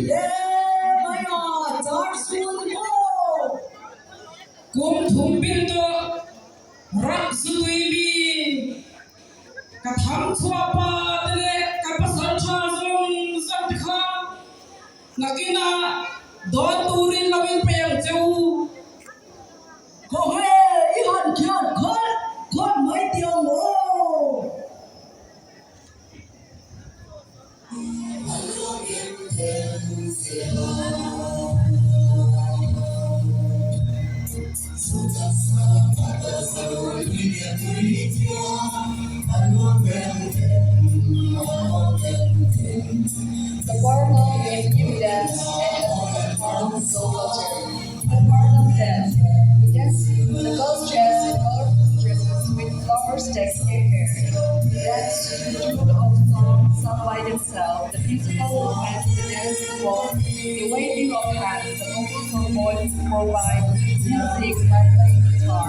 hle mai a, char chhun maw? Kum thum bil tawh rak zutui mi ka tham chhuah pa te leh ka pasal tha zawng zawng te kha nakinah dawn turin lo in pe ang che u. Khawhe i han khian khalh khalh mai tih ang aw. The Barnum is a new dance and has become part of Mizo culture. The Barnum dance. The dance, the girls dress in colorful dresses with flowers decked their hair. Dance to the tune of songs sung by themselves, the musical movements, the dance walk, the waving of hands, the vocals of boys provide music by playing guitar.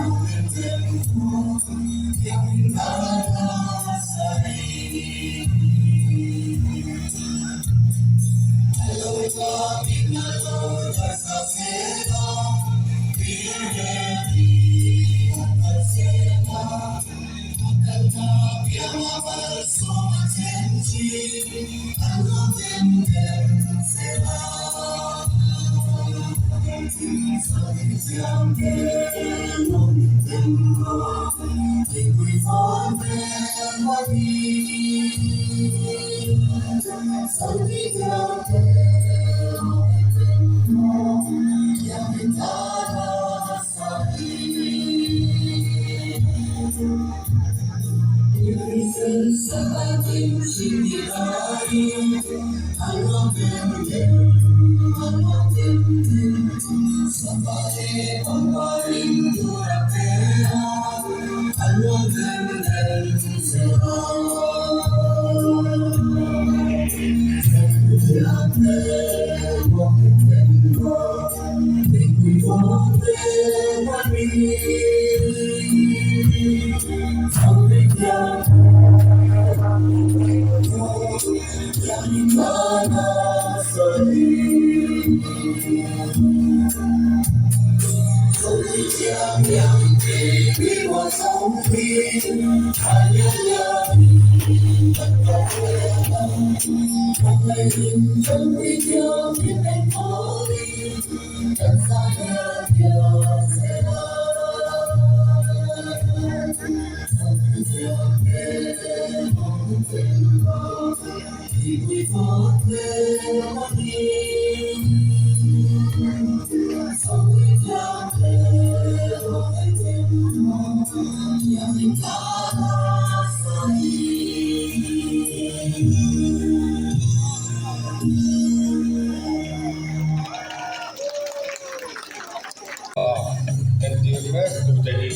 Entir mek tute hi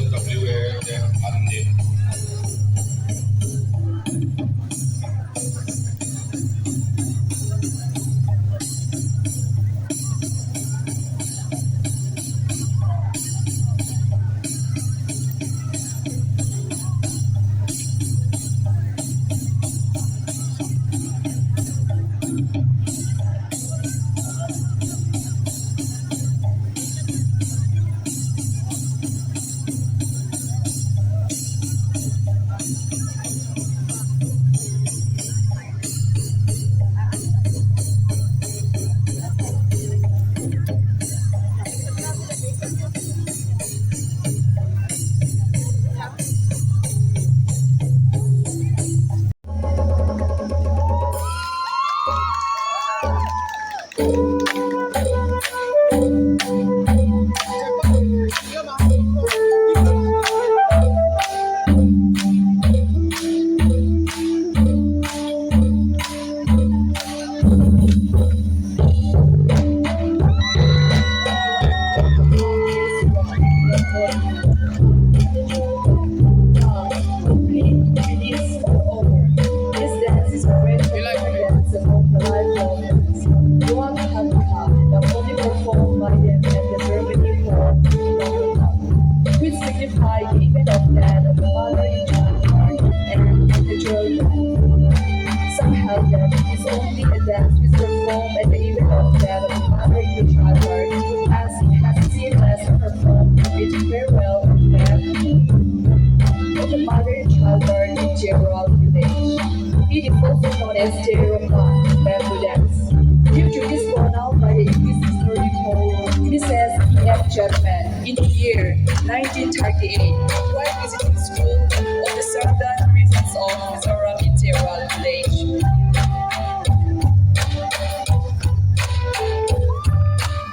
LWA te an ni. Due to this pronoun by the English history called Mrs. E. F. Chapman in the year 1938 while visiting school of the southern regions of Mizoram in Cheral village.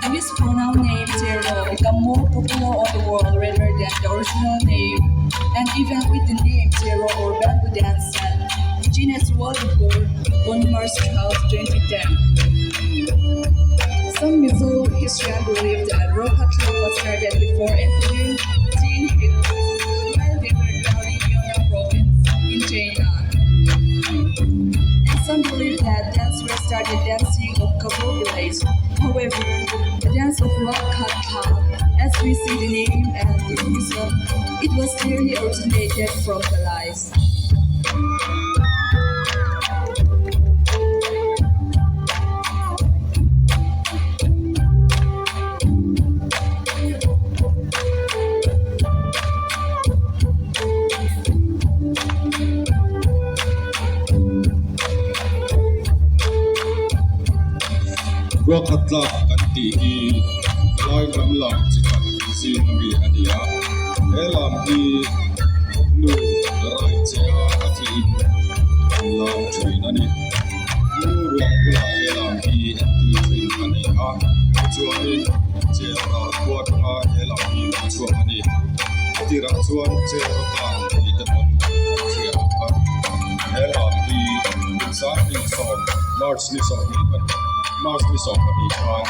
The mispronoun name Cheraw became more popular on the world rather than the original name, and even with the name Cheraw or Bamboo Dance and Guinness World Record on March 12, 2010. Some Mizo historians believe that Rawkhat was started before entering Chin Hills while they were traveling Yunnan province in China. And some believe that dance was started dancing of Kabaw village. However, the dance of Rawkhat as we see the name and the reason, it was clearly originated from the lies. Ruakhat tlak kan tih hi lai lam lam chi khat zing ami a ni a, he lam hi nu rai che a a thiin an lam thin a ni. Nu ruang bulah he lam hi entir thin a ni a, tichuanin chair ral khua atanga he lam hi lo chhuak a ni. A tirah chuan chair atan tih te pawn an hria a, he lam hi kum sanghnih sawm March ni sawmhnih pahnih March ni 12 khan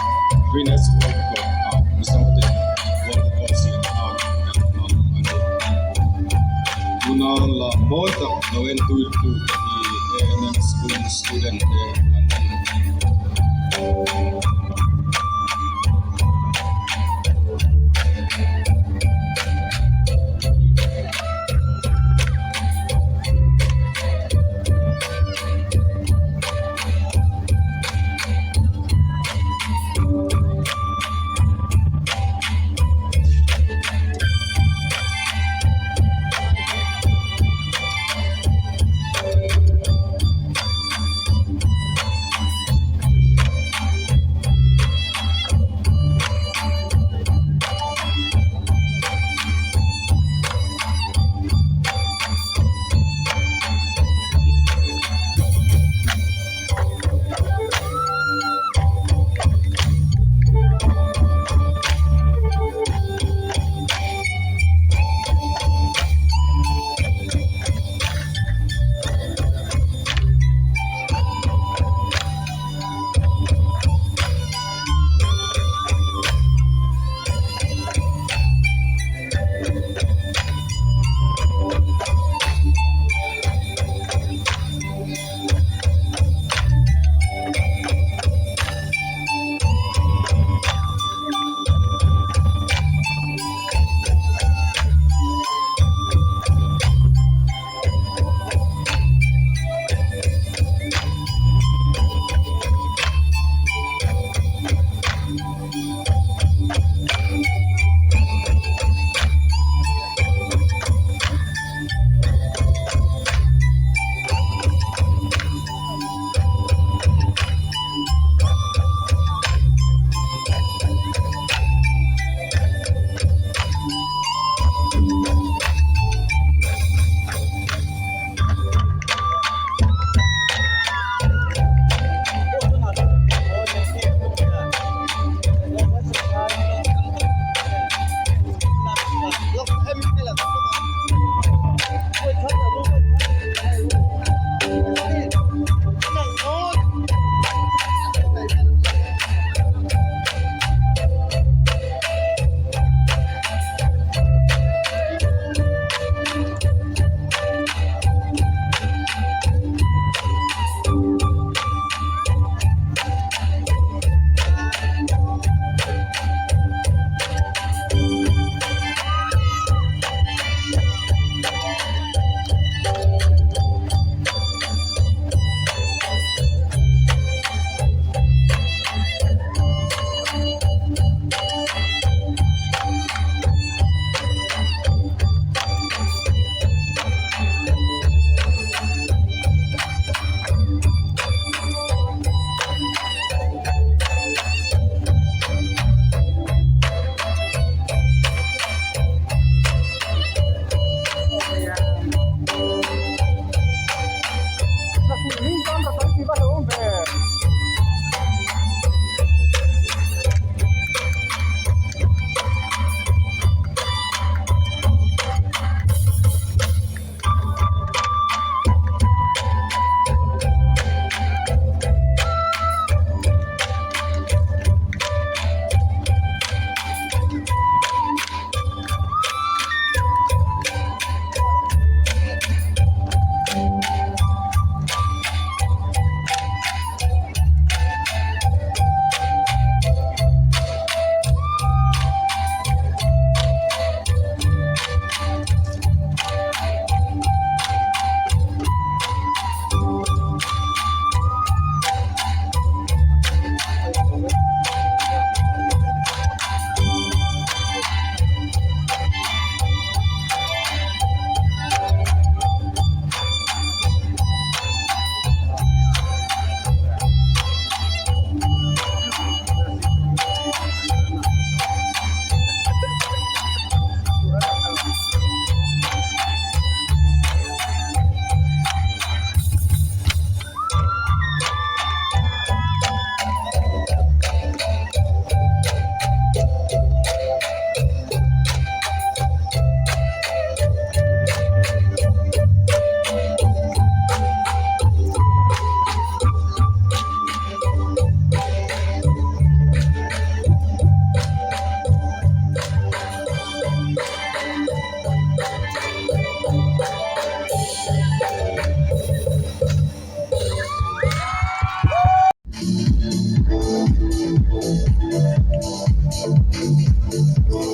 Guinness World Record ah Mizo te World Record siam khan kan hmang a ni. Tuna la mawi tak lo entir tu te hi ANM School student te an ni.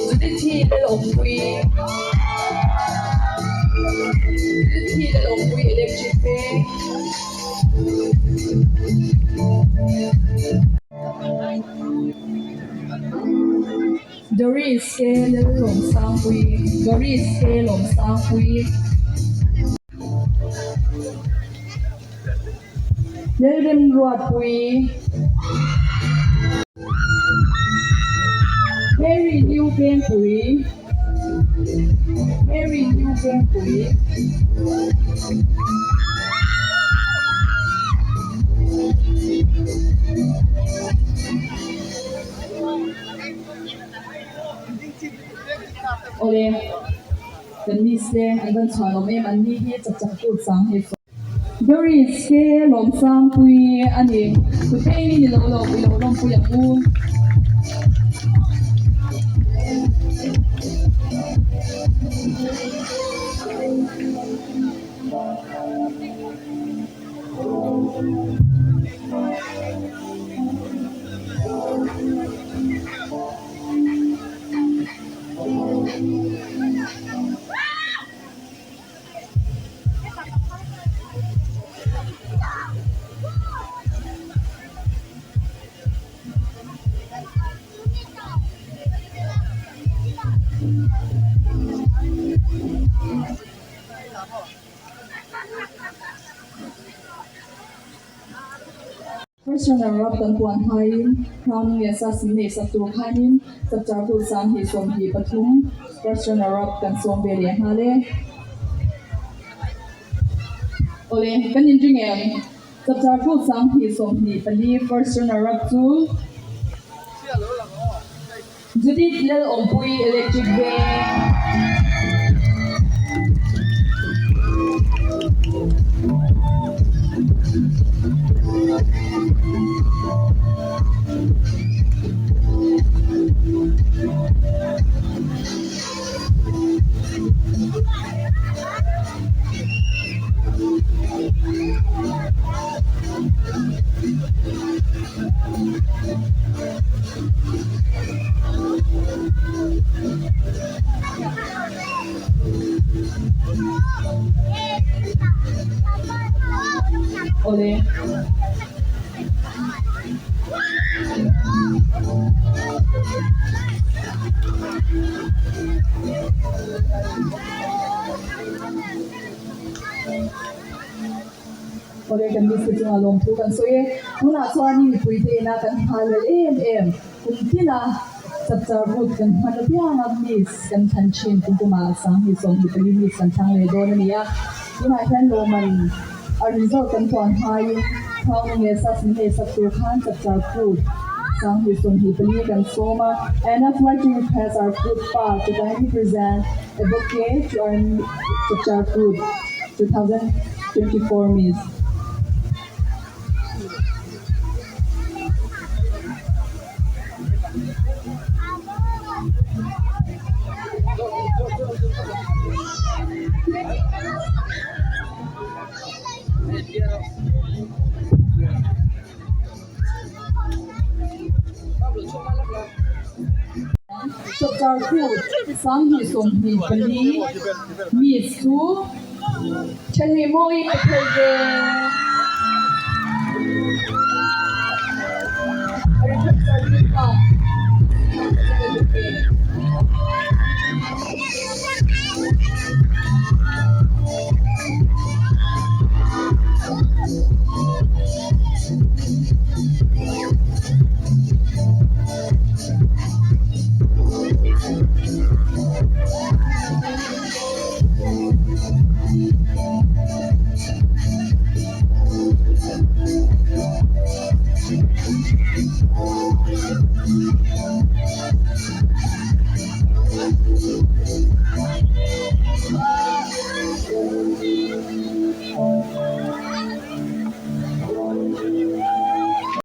Judith-i Lalawmpui Judith-i Lalawmpui Electric Veng. Doris K. Lalawmsangpui Doris K. Lawmsangpui. Lalremruatpui Mary New Vengpui Mary New Vengpui Awle. Kan miss te an rawn chhuah lawm em an ni hi chak chak tur chang hi sawi. Doris he Lawmsangpui a ni. Tutei ni lo lo i lo lawmpui ang u. First runner up kan puan hmaiin Crowning leh Sassi neih sak tur khanin chapchar tur 23 first runner up kan sawm ve leh nghal e. Awle, kan inring em? Chapchar tur 24 first runner up chu Judith Lalawmpui Electric Veng. Awle. Awle kan list te chungah lawmthu kan sawi e. Tunah chuanin mipui te ina kan nghal lel em em. Kum tina chapchar kut kan hman apiang a miss kan thlan thin kum kumah 2024 miss kan thlang leh dawn a ni a. Tunah hian lawmman a result kan puan hmaiin Thau nge sas min nei sak tur khan chapchar kut 2024 kan sawm a. And I'd like to request our kut pa to kindly present a bouquet to our chapchar kut 2024 miss. Chapchar kut 2024 miss chu Ṭhahnemawii a phel ve.